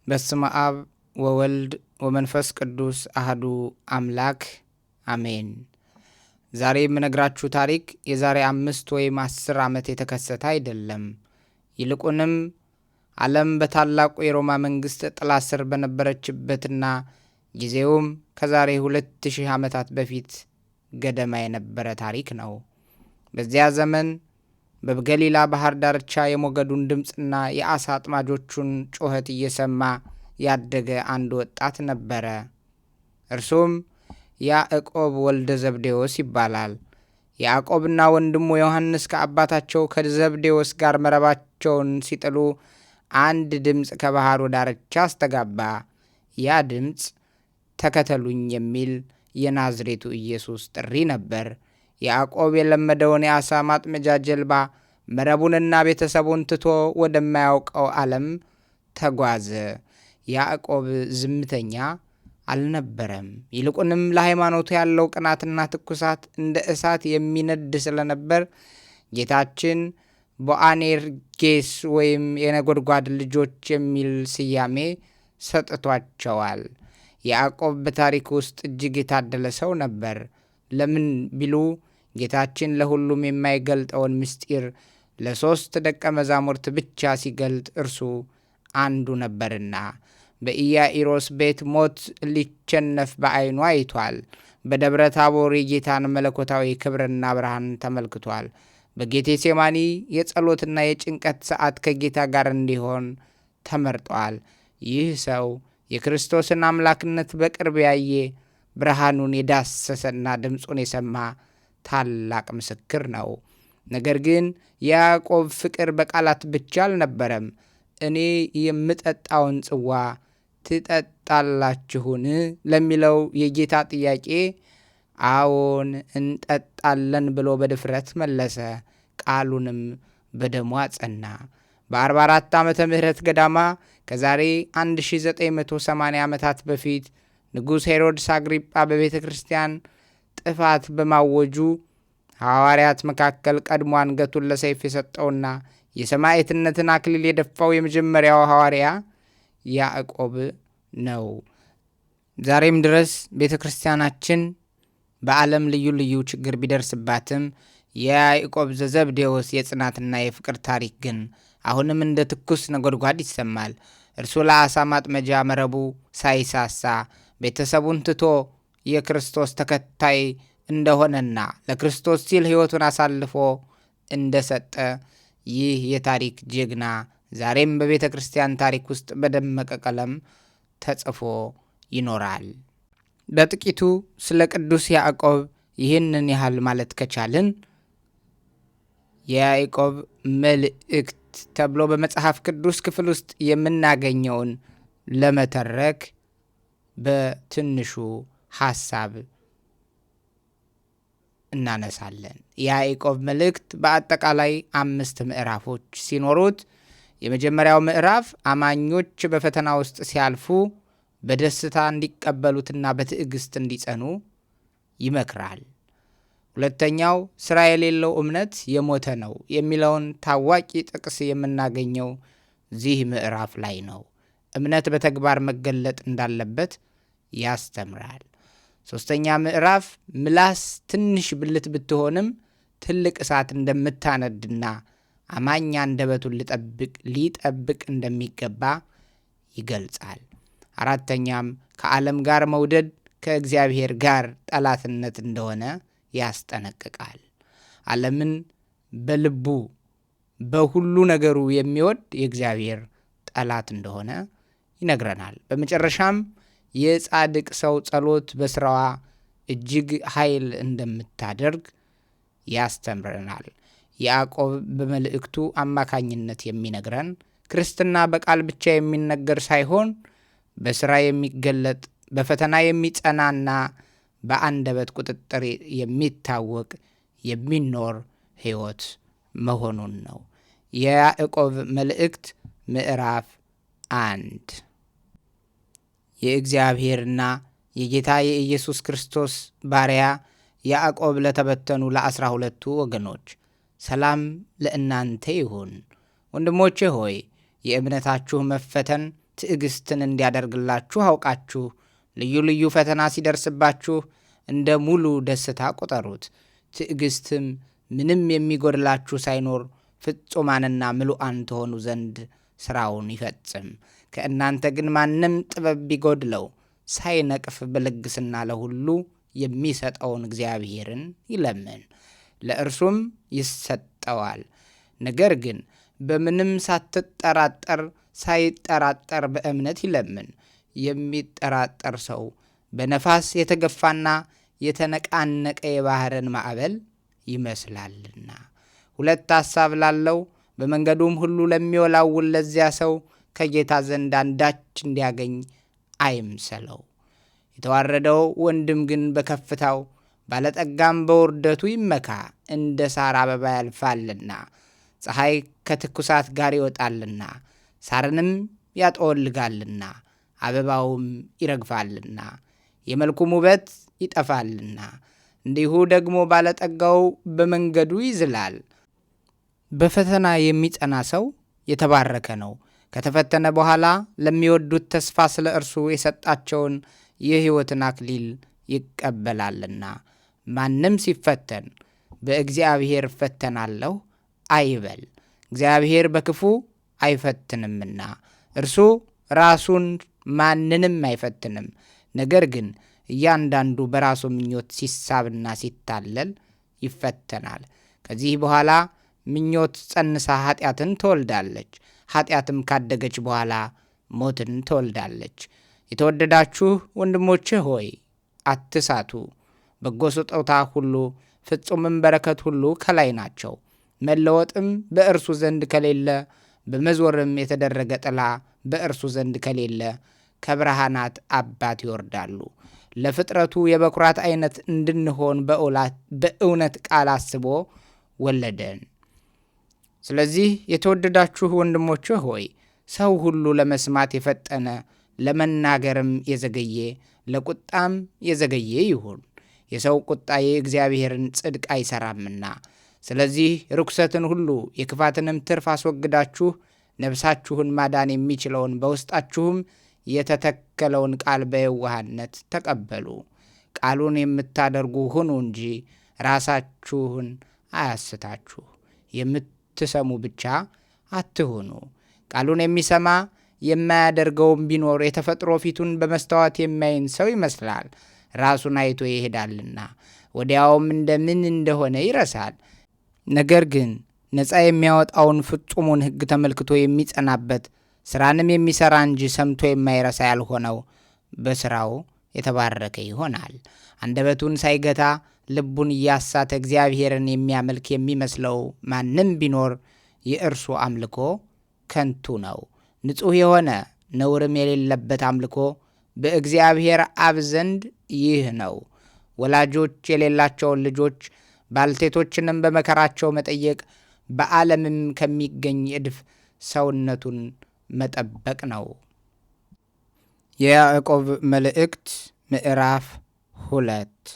በስመ አብ ወወልድ ወመንፈስ ቅዱስ አህዱ አምላክ አሜን። ዛሬ የምነግራችሁ ታሪክ የዛሬ 5 ወይም 10 ዓመት የተከሰተ አይደለም። ይልቁንም ዓለም በታላቁ የሮማ መንግሥት ጥላ ስር በነበረችበትና ጊዜውም ከዛሬ 2000 ዓመታት በፊት ገደማ የነበረ ታሪክ ነው። በዚያ ዘመን በገሊላ ባህር ዳርቻ የሞገዱን ድምፅና የአሳ አጥማጆቹን ጩኸት እየሰማ ያደገ አንድ ወጣት ነበረ። እርሱም ያዕቆብ ወልደ ዘብዴዎስ ይባላል። ያዕቆብና ወንድሙ ዮሐንስ ከአባታቸው ከዘብዴዎስ ጋር መረባቸውን ሲጥሉ አንድ ድምፅ ከባህሩ ዳርቻ አስተጋባ። ያ ድምፅ ተከተሉኝ የሚል የናዝሬቱ ኢየሱስ ጥሪ ነበር። ያዕቆብ የለመደውን የዓሣ ማጥመጃ ጀልባ መረቡንና ቤተሰቡን ትቶ ወደማያውቀው ዓለም ተጓዘ። ያዕቆብ ዝምተኛ አልነበረም። ይልቁንም ለሃይማኖቱ ያለው ቅናትና ትኩሳት እንደ እሳት የሚነድ ስለነበር ጌታችን ቦአኔርጌስ ወይም የነጎድጓድ ልጆች የሚል ስያሜ ሰጥቷቸዋል። ያዕቆብ በታሪክ ውስጥ እጅግ የታደለ ሰው ነበር። ለምን ቢሉ ጌታችን ለሁሉም የማይገልጠውን ምስጢር ለሦስት ደቀ መዛሙርት ብቻ ሲገልጥ እርሱ አንዱ ነበርና። በኢያኢሮስ ቤት ሞት ሊቸነፍ በዓይኑ አይቷል። በደብረ ታቦር የጌታን መለኮታዊ ክብርና ብርሃን ተመልክቷል። በጌቴሴማኒ የጸሎትና የጭንቀት ሰዓት ከጌታ ጋር እንዲሆን ተመርጧል። ይህ ሰው የክርስቶስን አምላክነት በቅርብ ያየ፣ ብርሃኑን የዳሰሰና ድምፁን የሰማ ታላቅ ምስክር ነው። ነገር ግን የያዕቆብ ፍቅር በቃላት ብቻ አልነበረም። እኔ የምጠጣውን ጽዋ ትጠጣላችሁን ለሚለው የጌታ ጥያቄ አዎን እንጠጣለን ብሎ በድፍረት መለሰ። ቃሉንም በደሙ አጸና። በ44 ዓመተ ምህረት ገዳማ ከዛሬ 1980 ዓመታት በፊት ንጉሥ ሄሮድስ አግሪጳ በቤተ ክርስቲያን ጥፋት በማወጁ ሐዋርያት መካከል ቀድሞ አንገቱን ለሰይፍ የሰጠውና የሰማዕትነትን አክሊል የደፋው የመጀመሪያው ሐዋርያ ያዕቆብ ነው። ዛሬም ድረስ ቤተ ክርስቲያናችን በዓለም ልዩ ልዩ ችግር ቢደርስባትም የያዕቆብ ዘዘብዴዎስ የጽናትና የፍቅር ታሪክ ግን አሁንም እንደ ትኩስ ነጎድጓድ ይሰማል። እርሱ ለዓሣ ማጥመጃ መረቡ ሳይሳሳ ቤተሰቡን ትቶ የክርስቶስ ተከታይ እንደሆነና ለክርስቶስ ሲል ሕይወቱን አሳልፎ እንደሰጠ ይህ የታሪክ ጀግና ዛሬም በቤተ ክርስቲያን ታሪክ ውስጥ በደመቀ ቀለም ተጽፎ ይኖራል። በጥቂቱ ስለ ቅዱስ ያዕቆብ ይህንን ያህል ማለት ከቻልን የያዕቆብ መልእክት ተብሎ በመጽሐፍ ቅዱስ ክፍል ውስጥ የምናገኘውን ለመተረክ በትንሹ ሐሳብ እናነሳለን። የያዕቆብ መልእክት በአጠቃላይ 5 ምዕራፎች ሲኖሩት የመጀመሪያው ምዕራፍ አማኞች በፈተና ውስጥ ሲያልፉ በደስታ እንዲቀበሉትና በትዕግስት እንዲጸኑ ይመክራል። ሁለተኛው ሥራ የሌለው እምነት የሞተ ነው የሚለውን ታዋቂ ጥቅስ የምናገኘው ዚህ ምዕራፍ ላይ ነው። እምነት በተግባር መገለጥ እንዳለበት ያስተምራል። ሶስተኛ ምዕራፍ ምላስ ትንሽ ብልት ብትሆንም ትልቅ እሳት እንደምታነድና አማኝ አንደበቱን ሊጠብቅ እንደሚገባ ይገልጻል። አራተኛም ከዓለም ጋር መውደድ ከእግዚአብሔር ጋር ጠላትነት እንደሆነ ያስጠነቅቃል። ዓለምን በልቡ በሁሉ ነገሩ የሚወድ የእግዚአብሔር ጠላት እንደሆነ ይነግረናል። በመጨረሻም የጻድቅ ሰው ጸሎት በስራዋ እጅግ ኃይል እንደምታደርግ ያስተምረናል። ያዕቆብ በመልእክቱ አማካኝነት የሚነግረን ክርስትና በቃል ብቻ የሚነገር ሳይሆን በስራ የሚገለጥ፣ በፈተና የሚጸናና በአንደበት ቁጥጥር የሚታወቅ የሚኖር ሕይወት መሆኑን ነው። የያዕቆብ መልእክት ምዕራፍ 1። የእግዚአብሔርና የጌታ የኢየሱስ ክርስቶስ ባሪያ ያዕቆብ ለተበተኑ ለ12ቱ ወገኖች ሰላም ለእናንተ ይሁን። ወንድሞቼ ሆይ የእምነታችሁ መፈተን ትዕግስትን እንዲያደርግላችሁ አውቃችሁ ልዩ ልዩ ፈተና ሲደርስባችሁ እንደ ሙሉ ደስታ ቁጠሩት። ትዕግስትም ምንም የሚጎድላችሁ ሳይኖር ፍጹማንና ምሉዓን ትሆኑ ዘንድ ሥራውን ይፈጽም። ከእናንተ ግን ማንም ጥበብ ቢጎድለው ሳይነቅፍ በልግስና ለሁሉ የሚሰጠውን እግዚአብሔርን ይለምን፣ ለእርሱም ይሰጠዋል። ነገር ግን በምንም ሳትጠራጠር ሳይጠራጠር በእምነት ይለምን። የሚጠራጠር ሰው በነፋስ የተገፋና የተነቃነቀ የባሕርን ማዕበል ይመስላልና። ሁለት ሐሳብ ላለው በመንገዱም ሁሉ ለሚወላውል ለዚያ ሰው ከጌታ ዘንድ አንዳች እንዲያገኝ አይምሰለው። የተዋረደው ወንድም ግን በከፍታው ባለጠጋም በውርደቱ ይመካ፣ እንደ ሳር አበባ ያልፋልና። ፀሐይ ከትኩሳት ጋር ይወጣልና፣ ሳርንም ያጠወልጋልና፣ አበባውም ይረግፋልና፣ የመልኩም ውበት ይጠፋልና። እንዲሁ ደግሞ ባለጠጋው በመንገዱ ይዝላል። በፈተና የሚጸና ሰው የተባረከ ነው። ከተፈተነ በኋላ ለሚወዱት ተስፋ ስለ እርሱ የሰጣቸውን የሕይወትን አክሊል ይቀበላልና። ማንም ሲፈተን በእግዚአብሔር እፈተናለሁ አይበል፣ እግዚአብሔር በክፉ አይፈትንምና፣ እርሱ ራሱን ማንንም አይፈትንም። ነገር ግን እያንዳንዱ በራሱ ምኞት ሲሳብና ሲታለል ይፈተናል። ከዚህ በኋላ ምኞት ጸንሳ ኃጢአትን ትወልዳለች። ኃጢአትም ካደገች በኋላ ሞትን ትወልዳለች። የተወደዳችሁ ወንድሞቼ ሆይ አትሳቱ። በጎ ስጦታ ሁሉ ፍጹምም በረከት ሁሉ ከላይ ናቸው፣ መለወጥም በእርሱ ዘንድ ከሌለ፣ በመዞርም የተደረገ ጥላ በእርሱ ዘንድ ከሌለ ከብርሃናት አባት ይወርዳሉ። ለፍጥረቱ የበኩራት ዓይነት እንድንሆን በእውነት ቃል አስቦ ወለደን። ስለዚህ የተወደዳችሁ ወንድሞቼ ሆይ ሰው ሁሉ ለመስማት የፈጠነ ለመናገርም የዘገየ ለቁጣም የዘገየ ይሁን። የሰው ቁጣ የእግዚአብሔርን ጽድቅ አይሠራምና። ስለዚህ ርኩሰትን ሁሉ የክፋትንም ትርፍ አስወግዳችሁ ነፍሳችሁን ማዳን የሚችለውን በውስጣችሁም የተተከለውን ቃል በየዋህነት ተቀበሉ። ቃሉን የምታደርጉ ሁኑ እንጂ ራሳችሁን አያስታችሁ፣ የምትሰሙ ብቻ አትሁኑ። ቃሉን የሚሰማ የማያደርገውም ቢኖር የተፈጥሮ ፊቱን በመስተዋት የሚያይን ሰው ይመስላል። ራሱን አይቶ ይሄዳልና ወዲያውም እንደምን እንደሆነ ይረሳል። ነገር ግን ነፃ የሚያወጣውን ፍጹሙን ሕግ ተመልክቶ የሚጸናበት ስራንም የሚሰራ እንጂ ሰምቶ የማይረሳ ያልሆነው በስራው የተባረከ ይሆናል። አንደበቱን ሳይገታ ልቡን እያሳተ እግዚአብሔርን የሚያመልክ የሚመስለው ማንም ቢኖር የእርሱ አምልኮ ከንቱ ነው። ንጹሕ የሆነ ነውርም የሌለበት አምልኮ በእግዚአብሔር አብ ዘንድ ይህ ነው። ወላጆች የሌላቸውን ልጆች ባልቴቶችንም በመከራቸው መጠየቅ በዓለምም ከሚገኝ እድፍ ሰውነቱን መጠበቅ ነው። የያዕቆብ መልእክት ምዕራፍ 2።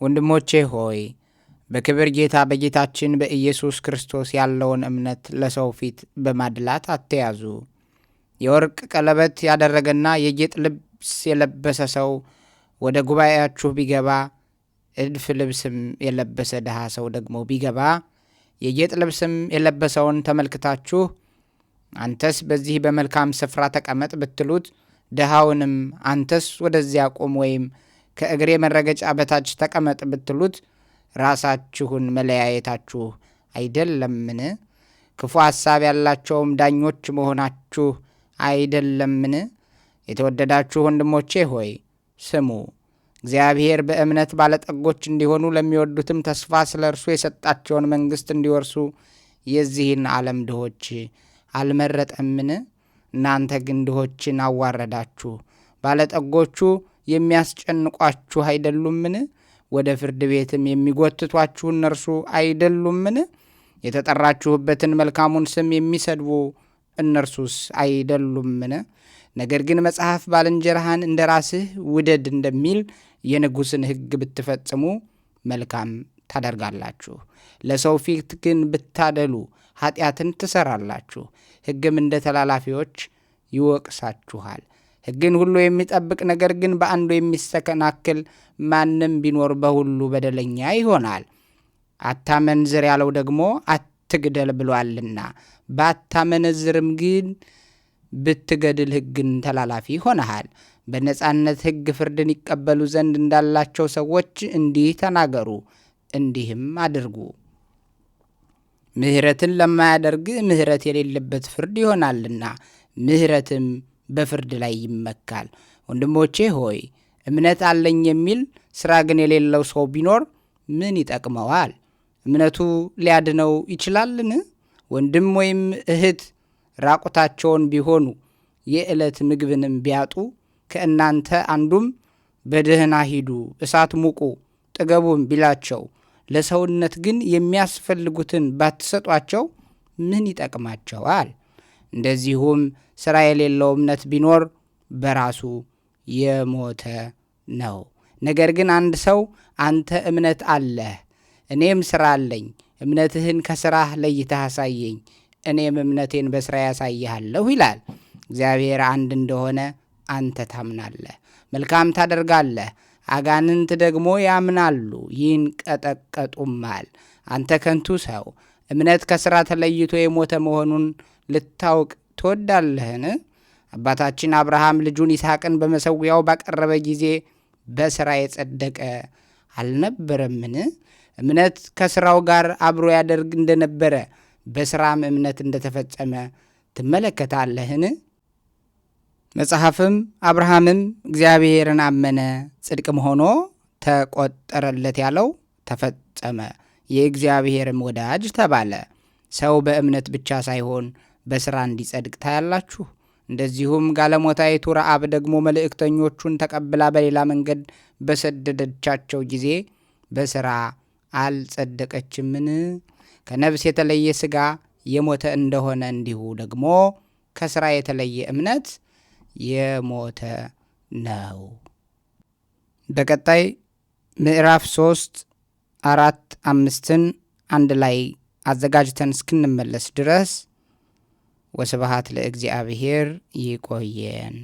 ወንድሞቼ ሆይ በክብር ጌታ በጌታችን በኢየሱስ ክርስቶስ ያለውን እምነት ለሰው ፊት በማድላት አትያዙ። የወርቅ ቀለበት ያደረገና የጌጥ ልብስ የለበሰ ሰው ወደ ጉባኤያችሁ ቢገባ፣ እድፍ ልብስም የለበሰ ድሃ ሰው ደግሞ ቢገባ፣ የጌጥ ልብስም የለበሰውን ተመልክታችሁ አንተስ በዚህ በመልካም ስፍራ ተቀመጥ ብትሉት፣ ድሃውንም አንተስ ወደዚያ ቁም ወይም ከእግሬ መረገጫ በታች ተቀመጥ ብትሉት ራሳችሁን መለያየታችሁ አይደለምን? ክፉ ሐሳብ ያላቸውም ዳኞች መሆናችሁ አይደለምን? የተወደዳችሁ ወንድሞቼ ሆይ ስሙ። እግዚአብሔር በእምነት ባለጠጎች እንዲሆኑ ለሚወዱትም ተስፋ ስለ እርሱ የሰጣቸውን መንግሥት እንዲወርሱ የዚህን ዓለም ድሆች አልመረጠምን? እናንተ ግን ድሆችን አዋረዳችሁ። ባለጠጎቹ የሚያስጨንቋችሁ አይደሉምን? ወደ ፍርድ ቤትም የሚጎትቷችሁ እነርሱ አይደሉምን? የተጠራችሁበትን መልካሙን ስም የሚሰድቡ እነርሱስ አይደሉምን? ነገር ግን መጽሐፍ ባልንጀራህን እንደ ራስህ ውደድ እንደሚል የንጉሥን ሕግ ብትፈጽሙ መልካም ታደርጋላችሁ። ለሰው ፊት ግን ብታደሉ ኃጢአትን ትሠራላችሁ፣ ሕግም እንደ ተላላፊዎች ይወቅሳችኋል። ሕግን ሁሉ የሚጠብቅ ነገር ግን በአንዱ የሚሰናክል ማንም ቢኖር በሁሉ በደለኛ ይሆናል። አታመንዝር ያለው ደግሞ አትግደል ብሏልና፣ ባታመነዝርም ግን ብትገድል ሕግን ተላላፊ ሆነሃል። በነጻነት ሕግ ፍርድን ይቀበሉ ዘንድ እንዳላቸው ሰዎች እንዲህ ተናገሩ፣ እንዲህም አድርጉ። ምሕረትን ለማያደርግ ምሕረት የሌለበት ፍርድ ይሆናልና ምሕረትም በፍርድ ላይ ይመካል። ወንድሞቼ ሆይ፣ እምነት አለኝ የሚል ሥራ ግን የሌለው ሰው ቢኖር ምን ይጠቅመዋል? እምነቱ ሊያድነው ይችላልን? ወንድም ወይም እህት ራቁታቸውን ቢሆኑ የዕለት ምግብንም ቢያጡ ከእናንተ አንዱም በደህና ሂዱ፣ እሳት ሙቁ፣ ጥገቡም ቢላቸው ለሰውነት ግን የሚያስፈልጉትን ባትሰጧቸው ምን ይጠቅማቸዋል? እንደዚሁም ሥራ የሌለው እምነት ቢኖር በራሱ የሞተ ነው። ነገር ግን አንድ ሰው አንተ እምነት አለህ፣ እኔም ሥራ አለኝ፣ እምነትህን ከሥራህ ለይተህ አሳየኝ፣ እኔም እምነቴን በሥራ ያሳይሃለሁ ይላል። እግዚአብሔር አንድ እንደሆነ አንተ ታምናለህ፣ መልካም ታደርጋለህ። አጋንንት ደግሞ ያምናሉ ይንቀጠቀጡማል። አንተ ከንቱ ሰው፣ እምነት ከሥራ ተለይቶ የሞተ መሆኑን ልታውቅ ትወዳለህን? አባታችን አብርሃም ልጁን ይስሐቅን በመሠዊያው ባቀረበ ጊዜ በሥራ የጸደቀ አልነበረምን? እምነት ከሥራው ጋር አብሮ ያደርግ እንደነበረ በሥራም እምነት እንደተፈጸመ ትመለከታለህን? መጽሐፍም አብርሃምም እግዚአብሔርን አመነ ጽድቅም ሆኖ ተቆጠረለት ያለው ተፈጸመ፣ የእግዚአብሔርም ወዳጅ ተባለ። ሰው በእምነት ብቻ ሳይሆን በሥራ እንዲጸድቅ ታያላችሁ። እንደዚሁም ጋለሞታይቱ ረዓብ ደግሞ መልእክተኞቹን ተቀብላ በሌላ መንገድ በሰደደቻቸው ጊዜ በሥራ አልጸደቀችምን? ከነፍስ የተለየ ሥጋ የሞተ እንደሆነ እንዲሁ ደግሞ ከሥራ የተለየ እምነት የሞተ ነው። በቀጣይ ምዕራፍ 3፣ 4፣ 5ን አንድ ላይ አዘጋጅተን እስክንመለስ ድረስ ወስብሐት ለእግዚአብሔር። ይቆየን።